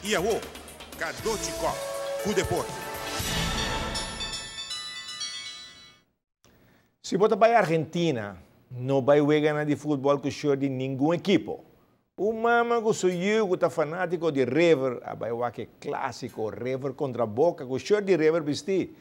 I awo, Cadochi Kock ku deporte. Si bo ta bai Argentina, no bai weganan di futbòl ku short di ningun ekipo. Un mama ku su yu ku ta fanátiko di River a bai wak e klásiko River kontra Boca ku short di River bistí.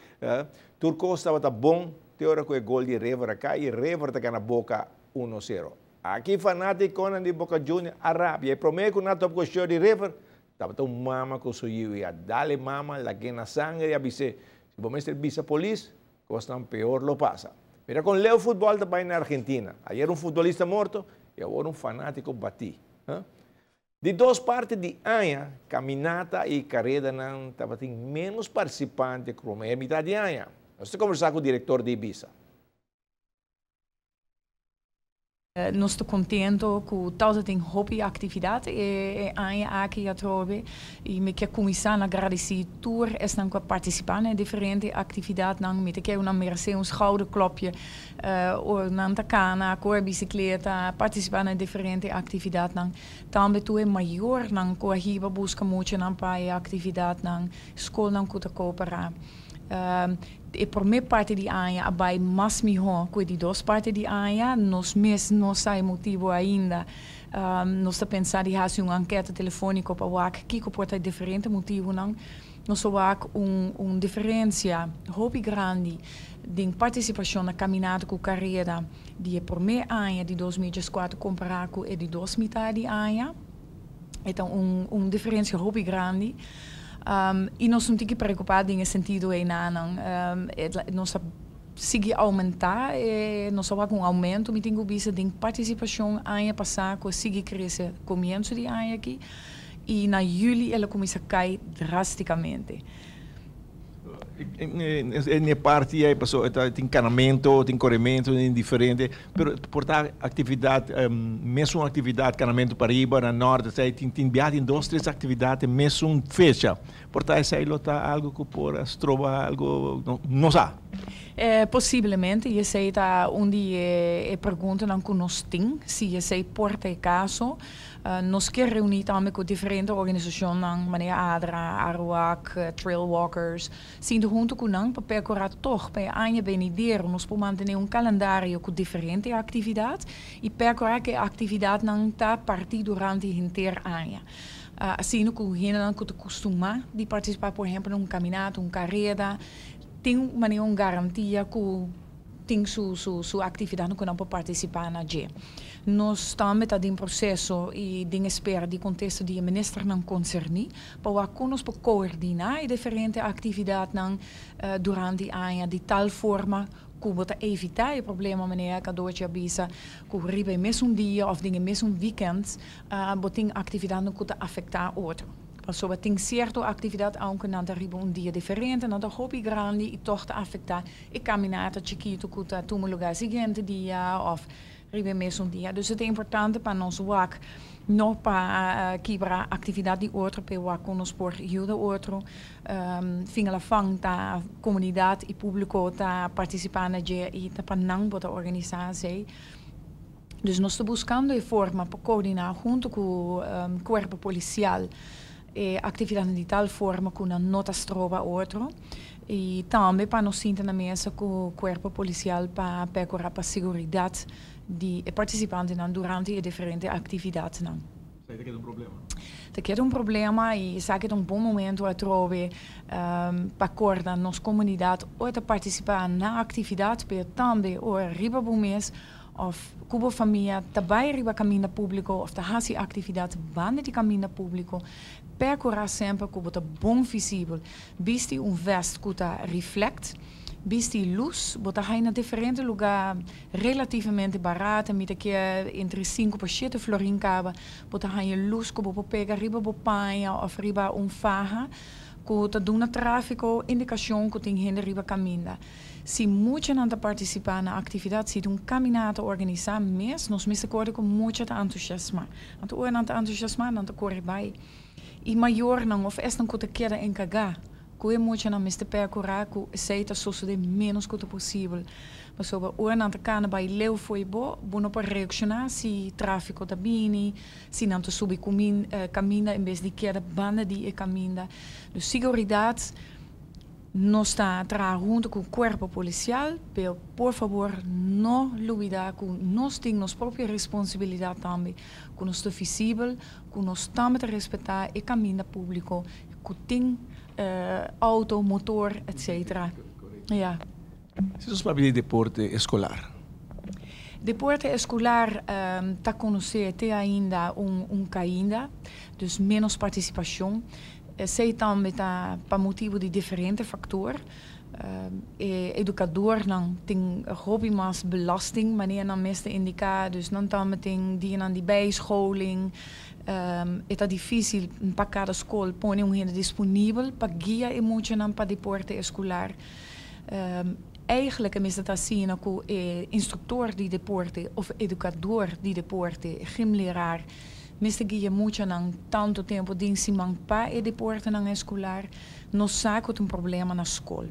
Tur kos tabata bon te ora ku e gol di River a kai i River ta gana Boca uno sero. Aki fanátikonan di Boca Juniors a rabia i promé ku nan topa ku short di River tabata un mama ku su yu i a dal e mama lag'é na sanger i a bis'é, Si bo mester bisa polis, Kosnan peor lo pasa. Mira kon leu futbòl ta bai na Argentina. Ayer un futbolista morto i awor un fanátiko batí. Di dos parti di aña, kaminata i karedanan tabatin ménos partisipante ku promé mitad di aña. Nos ta kombersá ku direktor di Ibisa. Nos ta contento cu tawata tin hopi actividad e aña aki atrobe y mi kier cuminsa na gradici tur esnan cu a participa na e diferente actividadnan. Mi ta kier cu nan merece un schouderklopje ora nan ta cana, core bicicleta, participa na e diferente actividadnan. Tambe tur e mayornan cu a hiba busca muchanan pa e actividadnan, scolnan cu ta coopera. E promé parti di aña a bai mas mihó ku e di dos parti di aña. Nos mes no sa e motibu ainda. Nos ta pensa di hasi un anketa telefóniko pa wak kiko por ta e diferente motibunan. Nos a wak un un diferensia hopi grandi den partisipashon na kaminata ku kareda di e promé aña di 2014 kompará ku e di dos mitá di aña. E ta un un diferensia hopi grandi i nos no tin ki preokupá den e sentido einanan. Nos ta sigui oumentá e nos a wak un oumento mi tin ku bisa den partisipashon aña pasá ku a sigui krese komienso di aña aki i na yüli el a kuminsá kai drástikamente. En e parti ei paso e ta tin kanamento, tin korementu tin diferente, pero por ta aktividat mesun aktividat kanamento pariba na nort esei tin tin biaha tin dos tres aktividat e mesun fecha por ta esei lo ta algo ku por a stroba algo no sa. Posiblemente i esei ta un di e preguntanan ku nos tin si esei por ta e kaso. Nos kier reuní tambe ku diferente organisashonnan manera ADRA, Aruac, Trail Walkers, sinta huntu ku nan pa perkurá tòg pa e aña benidero nos por mantené un kalendario ku diferente aktividat i perkurá ku e aktividatnan ta partí durante henter aña. Asina ku hendenan ku ta kustumá di partisipá por ehèmpel na un kaminata, un kareda, tin manera un garantia ku. tin su su su actividadnan cu nan por participa na dje. Nos tambe ta den proceso y den espera di contesta di e ministernan concerni pa wak con nos por coordina e diferente actividadnan durante aña di tal forma cu bo ta evita e problema manera Cadochi a bisa cu riba e mesun dia of den e mesun weekend bo tin actividadnan cu ta afecta otro. Pasobra tin cierto actividad aunke nan ta riba un dia diferente, nan ta hopi grandi y toch ta afecta e caminata chikito cu ta tuma lugar siguiente dia of riba e mesun dia. Dus e ta importante pa nos wak no pa kibra actividad di otro pero wak con nos por yuda otro. Fin a la fin ta comunidad y publico ta participa na dje y ta pa nan bo ta organisa esey. Dus nos ta buscando e forma pa coordina hunto cu cuerpo policial e actividadnan di tal forma cu nan no ta stroba otro y tambe pa nos sinta na mesa cu cuerpo policial pa percura pa seguridad di e participantenan durante e diferente actividadnan. Esaki ta keda un problema. Ta keda un problema y esaki ta un bon momento atrobe pa corda nos comunidad ora ta participa na actividad pero tambe ora riba bo mes Of ku bo famia ta bai riba kaminda públiko of ta hasi aktividat banda di kaminda públiko, perkurá semper ku bo ta bon visibel. Bisti un vèst ku ta reflèkt, bisti lus. Bo ta haña na diferente lugá relativamente barata, mi ta ke entre sinku pa shete florin kaba. Bo ta haña lus ku bo por pega riba bo paña of riba un faha ku ta duna tráfiko indikashon ku tin hende riba kaminda. Si muchanan ta partisipá na aktividat, si ta un kaminata organisá mes, nos mester kore ku mucha ta entusiasmá. Anto ora nan ta entusiasmá, nan ta kore bai. I mayornan òf esnan ku ta keda enkargá. Ku e muchanan mester perkurá ku esei ta sosodé ménos ku ta posibel. Pasobra ora nan ta kana bai leu fo'i bo, bo no por reakshoná si tráfiko ta bini, si nan ta subi kaminda en bes di keda banda di e kaminda. Dus siguridat nos ta traha huntu ku kuerpo polisial, pero por fabor no lubidá ku nos tin nos propio responsabilidat tambe, ku nos ta visibel, ku nos tambe ta respetá e kaminda públiko ku tin outo, motor, etcetera. Ja. Si nos papia di deporte eskolar. Deporte eskolar ta konosé te ainda un kaida, dus ménos partisipashon. Esei tambe ta pa motibu di diferente faktor. E edukadornan tin hopi mas belasting, manera nan mes ta indiká, dus nan tambe tin dianan di bijscholing. E ta difísil pa kada skol pone un hende disponibel pa guia e muchanan pa deporte eskolar. Eigenlijk mester ta asina ku e instruktor di deporte òf edukador di deporte, gymleraar, mester guia muchanan tantu tempu den siman pa e deportenan eskolar. Nos sa ku ta un problema na skol.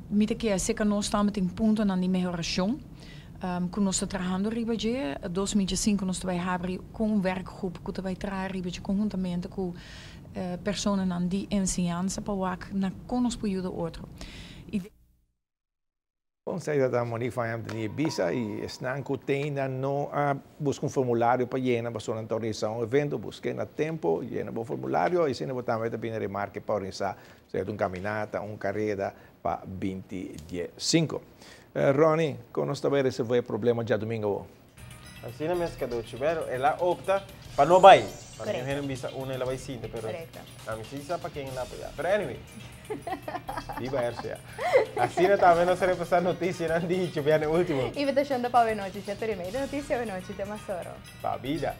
Mi ta kere seka nos tambe tin puntonan di mehorashon ku nos ta trahando riba dje. 2005 nos ta bai habri ku un werkgroep ku ta bai traha riba dje konhuntamente ku personanan di enseñansa pa wak na kon nos por yuda otro. I. Bon, esei ta Monique van Hemden di Bisa i esnan ku tin nan no a buska un formulario pa yena pasobra nan ta organisá un evento, busk'é na tempu, yena bo formulario i asina bo tambe ta bini remarke pa organisá sea un kaminata, un kareda pa 20 di 5. Ronnie, kon nos ta bai resolvé e problema djadumingu awor? Asina mes Cadochi, pero el a opta pa no bai. Pa mi hende bisa uno el a bai sinta, pero ami sí sa pa ken el a apoyá. Pero anyway, viva RCA. Asina tambe nos a repasá notisianan di djabièrnè último. Invitashon ta pa awenochi, 7:30. Notisia awenochi, te mas oro. Pa bida.